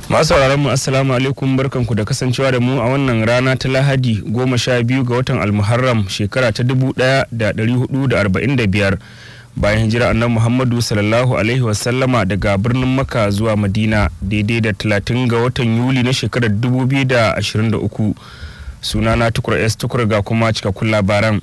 Masu sauraron mu, assalamu alaikum, barkanku da kasancewa da mu a wannan rana ta Lahadi, 12 ga watan Almuharram, shekara ta 1445 bayan hijira Annabi Muhammadu sallallahu alaihi wasallama daga birnin Makka zuwa Madina, daidai da 30 ga watan Yuli na shekarar 2023. Sunana Tukur S Tukur, ga kuma cikakkun labaran.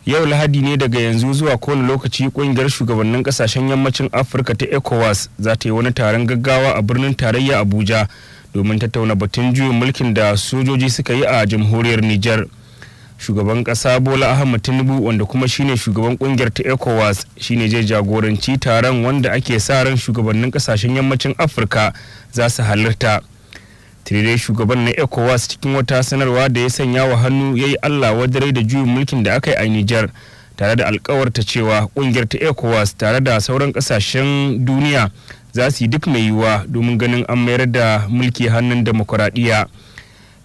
Yau Lahadi ne, daga yanzu zuwa kowane lokaci kungiyar shugabannin kasashen yammacin Afirka ta ECOWAS za ta yi wani taron gaggawa a birnin tarayya Abuja domin tattauna batun juyin mulkin da sojoji suka yi a Jamhuriyar Niger. Shugaban kasa Bola Ahmed Tinubu, wanda kuma shine shugaban kungiyar ta ECOWAS, shine zai jagoranci taron, wanda ake sa ran shugabannin kasashen yammacin Afirka za su halarta. Dai shugaban na ECOWAS, cikin wata sanarwa da ya sanya wa hannu, ya yi Allah wadare da juyin mulkin da aka yi a Niger, tare da alkawarta cewa kungiyar ta ECOWAS tare da sauran kasashen duniya za su yi duk mai yiwuwa domin ganin an mayar da mulki hannun demokuraɗiyya.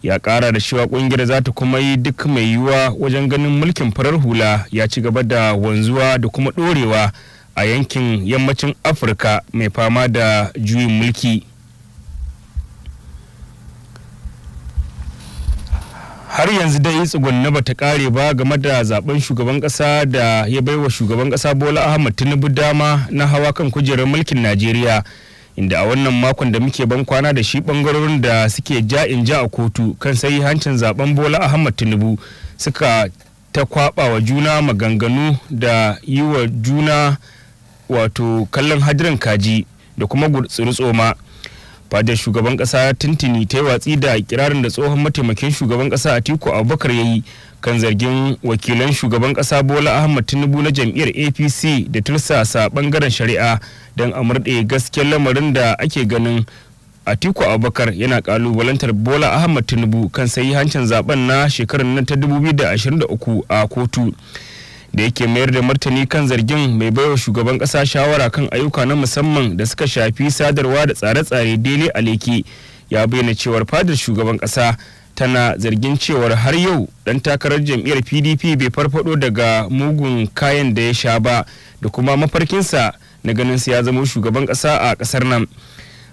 Ya kara da cewa kungiyar za ta kuma yi duk mai yiwuwa wajen ganin mulkin farar hula ya ci gaba da wanzuwa da kuma ɗorewa a yankin yammacin Afirka mai fama da juyin mulki. Har yanzu dai tsugunna bata kare ba game da zaben shugaban kasa da ya baiwa shugaban kasa Bola Ahmad Tinubu dama na hawa kan kujerar mulkin Najeriya, inda a wannan makon da muke ban kwana da shi, bangarorin da suke ja in ja a kotu kan hancin zaben Bola Ahmad Tinubu suka ta kwaba wa juna maganganu da yi wa juna wato kallon hadirin kaji da kuma tsoma. Fadar shugaban kasa tuntuni ta yi watsi da kirarin da tsohon mataimakin shugaban kasa Atiku Abubakar ya yi kan zargin wakilan shugaban kasa Bola Ahmad Tinubu na jam'iyyar APC da tursasa bangaren shari'a don a murɗe gaskiyar lamarin da ake ganin Atiku Abubakar yana kalubalantar Bola Ahmad Tinubu kan hancin zaben na shekarar nan ta 2023 a kotu. Da yake mayar da martani kan zargin, mai baiwa shugaban kasa shawara kan ayyuka na musamman da suka shafi sadarwa da tsare-tsare, Dele Aleke, ya bayyana cewar fadar shugaban kasa tana zargin cewar har yau dan takarar jam'iyyar PDP bai farfado daga mugun kayan da ya sha ba da kuma mafarkinsa na ganin ya zama shugaban kasa a kasar nan.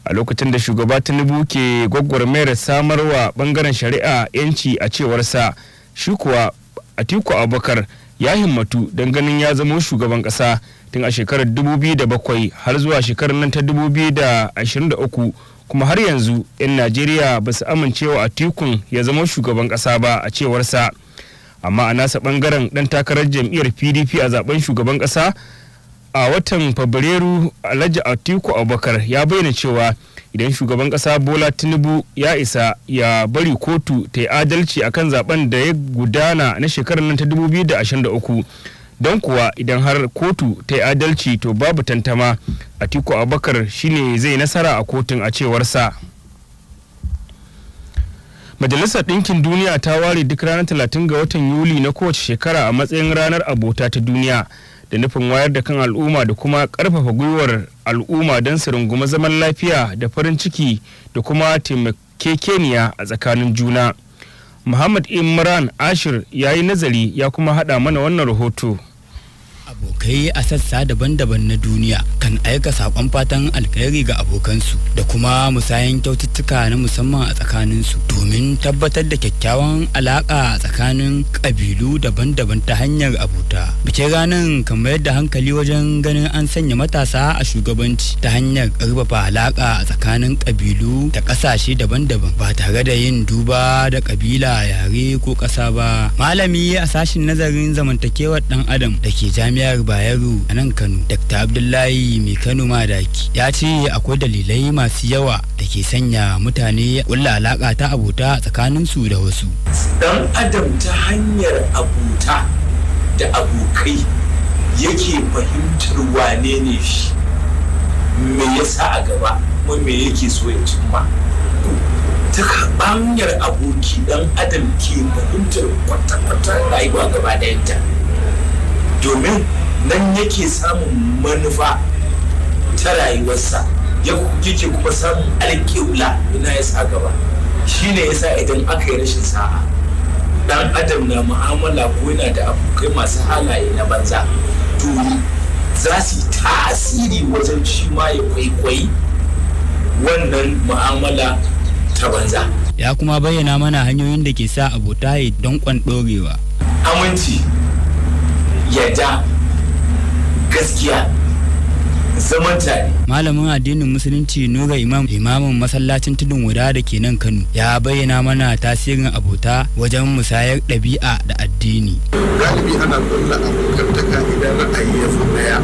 A lokacin da Shugaba Tinubu ke gwagwarmayar samarwa bangaren shari'a 'yanci a cewarsa, shi kuwa Atiku Abubakar ya himmatu don ganin ya zama shugaban kasa tun a shekarar 2007 har zuwa shekarar nan ta 2023, kuma har yanzu 'yan Najeriya ba su amincewa Atikun ya zama shugaban kasa ba a cewarsa. Amma a nasa bangaren, dan takarar jam'iyyar PDP a zaben shugaban kasa a watan Fabrairu, Alhaji Atiku Abubakar, ya bayyana cewa idan shugaban kasa Bola Tinubu ya isa, ya bari kotu ta yi adalci akan zaben da ya gudana na shekarar nan ta 2023, don kuwa idan har kotu ta yi adalci, to babu tantama Atiku Abubakar shine zai nasara a kotun a cewarsa. Majalisar Ɗinkin Duniya ta ware duk ranar 30 ga watan Yuli na kowace shekara a matsayin Ranar Abota ta Duniya, da nufin wayar da kan al'umma da kuma ƙarfafa gwiwar al'umma don su rungumi zaman lafiya da farin ciki da kuma taimakekeniya a tsakanin juna. Muhammad Imran Ashir ya yi nazari ya kuma haɗa mana wannan rahoto. Abokai a sassa daban-daban na duniya kan aika saƙon fatan alkhairi ga abokansu da kuma musayan kyaututtuka na musamman a tsakaninsu domin tabbatar da kyakkyawan alaƙa a tsakanin ƙabilu daban-daban ta hanyar abota. Bikin ranar kan mayar da hankali wajen ganin an sanya matasa a shugabanci ta hanyar ƙarfafa alaƙa a tsakanin ƙabilu da ƙasashe daban-daban ba tare da yin duba da ƙabila, yare ko ƙasa ba. Malami a sashin nazarin zamantakewar ɗan adam da ke Jami'ar Bayero a nan Kano, Dr. Abdullahi Mai Kano Madaki, ya ce akwai dalilai masu yawa da ke sanya mutane kulla alaka ta abota tsakaninsu da wasu. Dan adam ta hanyar abota da abokai yake fahimtar wane ne shi, me yasa a gaba, kuma me yake so ya cimma. Ta hanyar aboki dan adam ke fahimtar kwata-kwata rayuwa gaba ɗayanta, domin nan yake samun manufa ta rayuwarsa, yake kuma samun alƙibla ina ya sa gaba. Shine yasa idan aka yi rashin sa'a dan adam na mu'amala ko yana da abokai masu halaye na banza, to za su yi tasiri wajen shi ma ya kwaikwayi. wannan mu'amala ta banza. Ya kuma bayyana mana hanyoyin da ke sa abota ya danƙon ɗorewa. Aminci, yadda, gaskiya, zaman tare. Malamin addinin Musulunci Nura Imam, imamin masallacin Tudun Wada da ke nan Kano, ya bayyana mana tasirin abota wajen musayar ɗabi'a da addini. Galibi ana kulla abokantaka idan ra'ayi ya fi ɗaya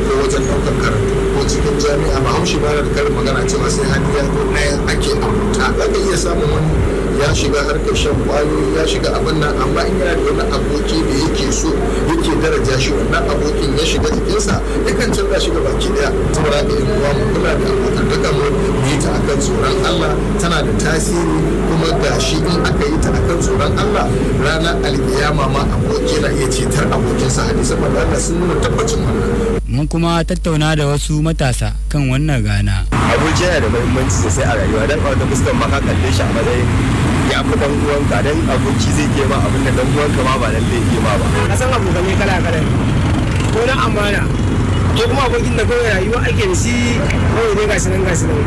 ko wajen ɗaukar karatu ko cikin jami'a. Bahaushe ba da karin magana cewa sai hannu ya zo ɗaya ake abota. Za ka iya samun wani ya shiga harkar shan kwayoyi, ya shiga abin nan, amma in yana da wani aboki da yake so, yake daraja shi, wannan abokin ya shiga jikinsa, yakan canza shi baki daya. Saboda haka yan uwa, mu kula da abokantaka, mu yi ta akan tsoron Allah, tana da tasiri. Kuma gashi in aka yi ta akan tsoron Allah, ranar alkiyama ma aboki na iya cetar abokinsa. Hadisan manzo Allah sun nuna tabbacin wannan. Mun kuma tattauna da wasu matasa kan wannan rana. Aboki yana da muhimmanci sosai a rayuwa, don a wata fuskar ma ka kalle shi a matsayin ya fi dan uwanka, dan aboki zai ke ma abin da dan uwanka ma ba lalle ke ma ba. Ka san abokanai kala kala ne, ko na amana ko kuma abokin da kawai rayuwa ake da shi kawai dai gashi nan gashi nan.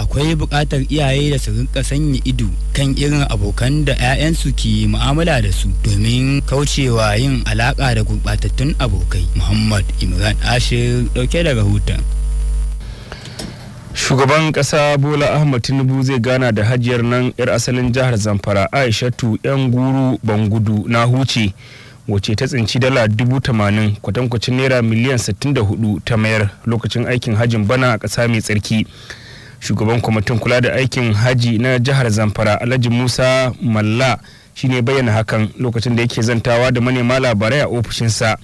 Akwai buƙatar iyaye da su rinka sanya ido kan irin abokan da 'ya'yansu ke mu'amala da su domin kaucewa yin alaƙa da gurɓatattun abokai. Muhammad Imran Ashir ɗauke da rahoton. Shugaban kasa Bola Ahmad Tinubu zai gana da hajiyar nan yar asalin jihar Zamfara, Aishatu Yan Guru Bangudu Na Huce, wace ta tsinci dala 80,000, kwatankwacin naira miliyan 64, ta mayar lokacin aikin hajin bana a ƙasa mai tsarki. Shugaban kwamitin kula da aikin haji na jihar Zamfara, Alhaji Musa Malla, shine bayyana hakan lokacin da yake zantawa da manema labarai a ofishinsa.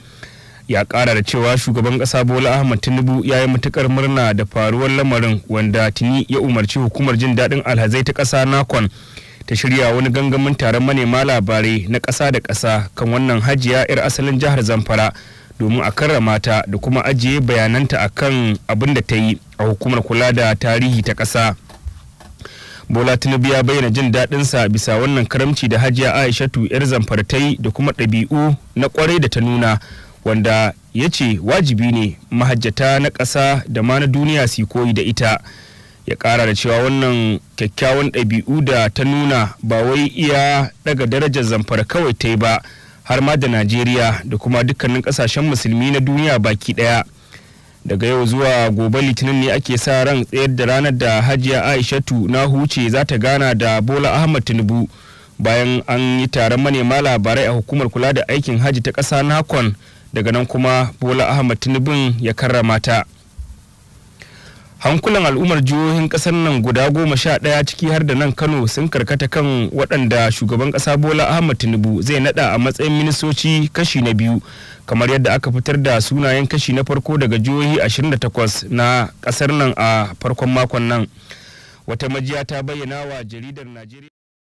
Ya kara da cewa shugaban kasa Bola Ahmad Tinubu ya yi matukar murna da faruwar lamarin, wanda tuni ya umarci hukumar jin daɗin alhazai ta ƙasa NAHCON ta shirya wani gangamin taron manema labarai na ƙasa da ƙasa kan wannan hajiya 'yar asalin jihar Zamfara domin a karrama ta da kuma ajiye bayananta akan abin da ta yi a hukumar kula da tarihi ta ƙasa. Bola Tinubu ya bayyana jin daɗinsa bisa wannan karamci da Hajiya Aishatu 'yar Zamfara ta yi da kuma ɗabi'u na ƙwarai da ta nuna, wanda ya ce wajibi ne mahajjata na ƙasa da ma na duniya su koyi da ita. Ya ƙara da cewa wannan kyakkyawan ɗabi'u da ta nuna ba wai iya daga darajar Zamfara kawai ta yi ba, har ma da Najeriya da kuma dukkanin ƙasashen Musulmi na duniya baki ɗaya. Daga yau zuwa gobe Litinin ne ake sa ran tsayar da ranar da Hajiya Aishatu Na Huce za ta gana da Bola Ahmad Tinubu bayan an yi taron manema labarai a hukumar kula da aikin hajji ta ƙasa NAHCON. Daga nan kuma Bola Ahmad Tinubun ya karrama ta. Hankulan al'ummar jihohin kasar nan guda 11, ciki har da nan Kano, sun karkata kan waɗanda shugaban ƙasa Bola Ahmad Tinubu zai nada a matsayin ministoci kashi na biyu, kamar yadda aka fitar da sunayen kashi na farko daga jihohi 28 na ƙasar nan a farkon makon nan. Wata majiya ta bayyana wa jaridar Najeriya